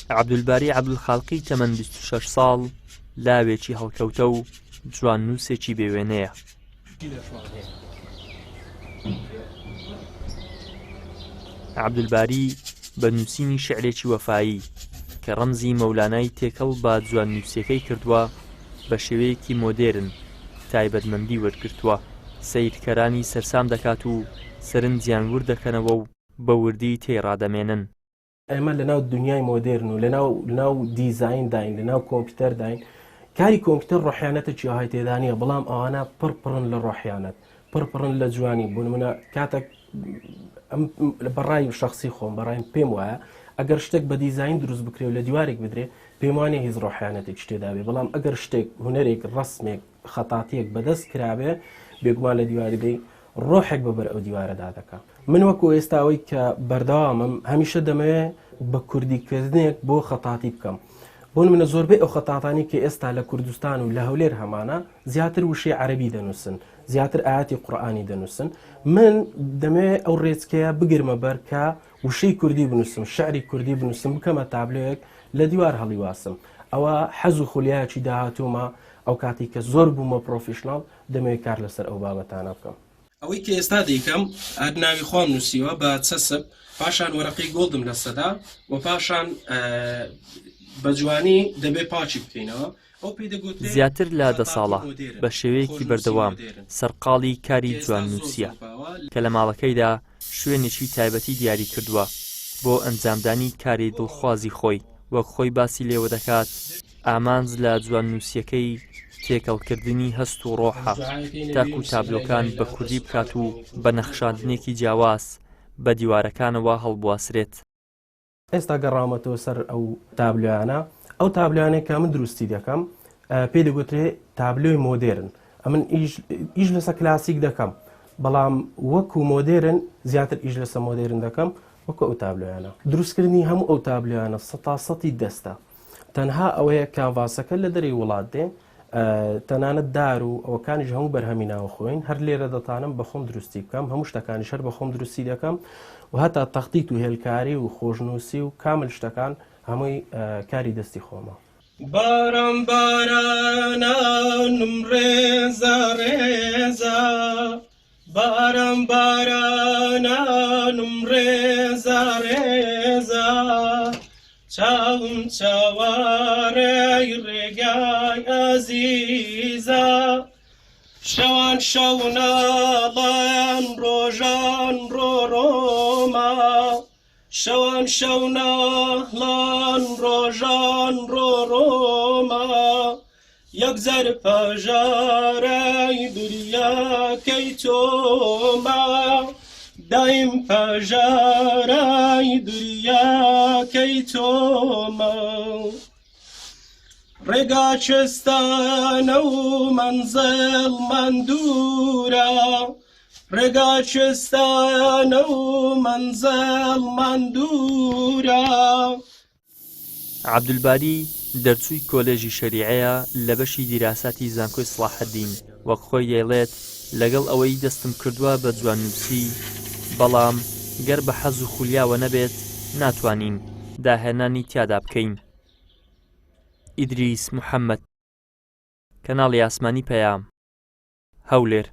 عەبدولباری عەبدولخالقی تەمەن 26 ساڵ لاوێکی هەڵکەوتە و جواننووسێکی بێ وێنەیە. عەبدولباری بە نووسینی شیعرێکی وەفایی کە ڕەمزی مەولانای تێکەڵ بە جواننووسییەکەی کردووە، بە شێوەیەکی مۆدێرن تایبەتمەندی وەرگرتووە، سەیرکەرانی سەرسام دەکات و سەرنجیان ورد دەکەنەوە و بە وردی تێی ڕادەمێنن. ئێمە لەناو دنیای مۆدێرن و لەناو لەناو دیزاین داین لەناو کۆمپیوتەر داین کاری کۆمپیوتەر ڕۆحیانەتێکی ئەوهای تێدا نییە بەڵام ئەوانە پڕ پڕن لە ڕۆحیانەت پڕ پڕن لە جوانی بۆ نمونە کاتێک ئەم بەڕای شخصی خۆم بەڕایم پێم وایە ئەگەر شتێک بە دیزاین دروست بکرێ و لە دیوارێک بدرێ پێم وانە هیچ ڕۆحیانەتێک تێدا بێ بەڵام ئەگەر شتێک هونەرێک ڕسمێک خەتاتیەک بەدەست کرابێ بێگومان لە دیواری دەی ڕۆحێک بەبەر ئەو دیوارەدا دەکا. من وەکو ئێستا ئەوەی کە بەردەوامم هەمیشە دەمەوێ بە کوردی کردنێک بۆ خەتاتی بکەم. بۆ نمونە زۆربەی ئەو خەتاتانی کە ئێستا لە کوردستان و لە هەولێر هەمانە زیاتر وشەی عەرەبی دەنووسن، زیاتر ئایەتی قورئانی دەنووسن. من دەمەوێ ئەو ڕێچکەیە بگرمە بەر کە وشەی کوردی بنووسم، شعری کوردی بنووسم، بکەمە تابلۆیەک لە دیوار هەڵیواسم. ئەوە حەز و خولیایەکی داهاتوومە، ئەو کاتەی کە زۆر بوومە پرۆفیشناڵ دەمەوێت کار لەسەر ئەو بابەتانە بکەم. ئەوەی کە ئێستا دەیکەم هەر ناوی خۆم نووسیوە بە چەسپ، پاشان وەرەقەی گۆڵدم لەسەدا و پاشان بە جوانی دەبێ پاکی بکەینەوە. ئەو پێی دەگوترێ زیاتر لە دە خەتاتی ساڵە مۆدێرن، بە شێوەیەکی خۆشنووسی بەردەوام مۆدێرن سەرقاڵی کە کاری ئێستا زۆر جواننووسییە زۆر باوە. کە لە ماڵەکەیدا شوێنێکی تایبەتی دیاری کردووە بۆ ئەنجامدانی کاری دڵخوازی خۆی، وەک خۆی باسی لێوە دەکات ئامانج لە جواننووسییەکەی تێکەڵکردنی هەست و ڕۆحە تاکو تابلۆکان بە کوردی بکات و بە نەخشاندنێکی جیاواز بە دیوارەکانەوە هەڵبواسرێت. ئێستا گەڕاومەتەوە سەر ئەو تابلۆیانە، ئەو تابلۆیانەی کە من دروستی دەکەم پێی دەگوترێ تابلۆی مۆدێرن، ئەمن ئیش ئیش لەسەر کلاسیک دەکەم بەڵام وەکو مۆدێرن زیاتر ئیش لەسەر مۆدێرن دەکەم وەکو ئەو تابلۆیانە. دروستکردنی هەموو ئەو تابلۆیانە سەتا سەتی دەستە، تەنها ئەوەیە کانڤاسەکە لە دەرەی وڵات دێ تەنانەت دار و ئەوەکانیش هەموو بەرهەمی ناوخۆین هەر لێرە دەتانم بەخۆم دروستی بکەم هەموو شتەکانیش هەر بەخۆم دروستی دەکەم و هەتا تەختیت و هێلکاری و خۆشنووسی و کامل شتەکان هەمووی کاری دەستی خۆمە. باران بارانانم ڕێزە ڕێزە باران بارانانم ڕێزە ڕێزە چاوم چاوەڕێی ڕێگای ئازیزە شەوان شەو ناڵێن ڕۆژان ڕۆڕۆمە شەوان شەو ناڵان ڕۆژان ڕۆڕۆمە یەکجار پەژارەی دریاکەی تۆمە دایم پەژارەی دریاکەی تۆمە ڕێگا کوێستانە و مەنزڵمان دوورە ڕێگا کوێستانە و مەنزڵمان دوورە. عەبدولباری دەرچووی کۆلێژی شەریعەیە لە بەشی دیراساتی زانکۆی سڵاحەدین، وەک خۆی دەیڵێت لەگەڵ ئەوەی دەستم کردووە بە جواننووسی، بەڵام گەر بە حەز و خولیاوە نەبێت ناتوانین داهێنانی تیادا بکەین. ئیدریس محەمەد، کەناڵی ئاسمانی پەیام، هەولێر.